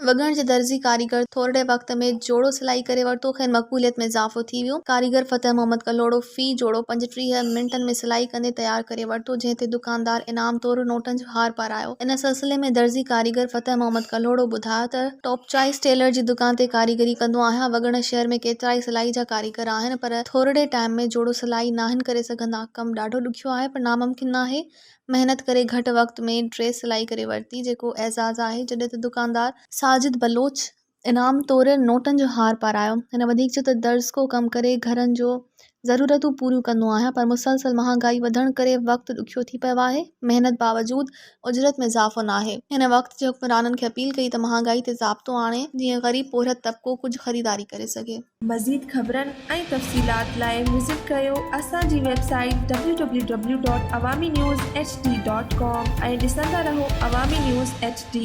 وڳڻ جي درزي ڪاريگر ٿورڙي وقت ۾ جوڙو سلائي ڪري ورتو، کين مقبوليت ۾ اضافو ٿي ويو. ڪاريگر فتح محمد ڪلهوڙو في جوڙو 35 منٽن ۾ سلائي ڪندي تيار ڪري ورتو، جنهن تي دڪاندار انعام طور نوٽن جو هار پارايو. ان سلسلي ۾ درزي ڪاريگر فتح محمد ڪلهوڙو ٻڌايو ته، ٽاپ چوائس ٽيلر جي دڪان تي ڪاريگري ڪندو آهيان، وڳڻ شهر ۾ ڪيترائي سلائي جا ڪاريگر آهن، پر ٿورڙي ٽائيم ۾ جوڙو سلائي ناهن ڪري سگهندا، ڪم ڏاڍو ڏکيو آهي پر ناممڪن ناهي، محنت ڪري گهٽ وقت ۾ ڊريس سلائي ڪري ورتي جيڪو اعزاز آهي جڏهن ته دڪاندار ساجد بلوچ انعام طور نوٽن جو هار پارايو. هن وڌيڪ چيو ته درزڪو ڪم ڪري گهرن جو ضرورتون پوريون ڪندو آهيان پر مسلسل مهانگائي وڌڻ ڪري وقت ڏکيو ٿي پيو آهي محنت باوجود اجرت ۾ اضافو ناهي. هن وقت جي حڪمرانن کي اپيل ڪئي ته مهانگائي تي ضابطو آڻي جيئن غريب پورهيت طبقو ڪجهه خريداري ڪري سگهي. مزيد خبرن ۽ تفصيلات لاء وزٽ ڪريو اسان جي website W W W dot Awami news H D dot com ۽ ڏسندا رهو عوامي نيوز ايڇ ڊي.